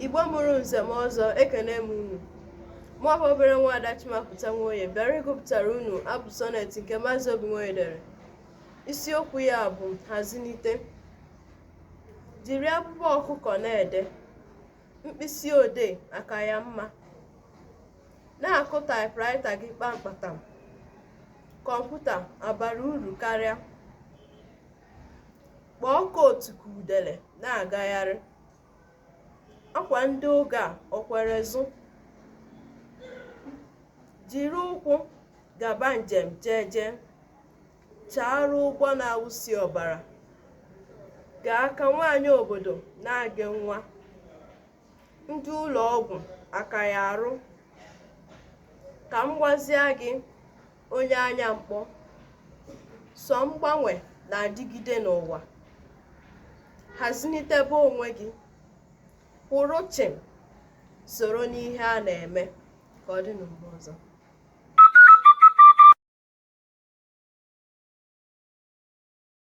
Igbo mụrụ nze mụọ ọzọ, ekene m unu. Mụ bụ obere nwaada Chimapụta Nwoye bịara ịgụpụtara unu abụ sọnet nke Maazị Obi Nwoye dere. Isiokwu ya bụ Hazinite. Jiri abụbọ ọkụkọ na-ede, mkpịsị odee aka ya mma. Na-akụ taịpraịta gị kpamkpatam. Kọmputa abara uru karịa? Kpọọ kootu ka udele na-agagharị. Akwa ndị oge a o kwere zụ? Jiri ụkwụ gaba njem jeje, chaara ụgbọ na-awụsi ọbara. Gaa ka nwaanyị obodo naa gị nwa. Ndị ụlọ ọgwụ aka ya arụ? Ka m gwazịa gị onye anya mkpọ, sọ mgbanwe na-adịgide n'ụwa. Hazinitebe onwe gị, kwụrụ chịm, soro n'ihe a na-eme. Ka ọ dị na mgbe ọzọ.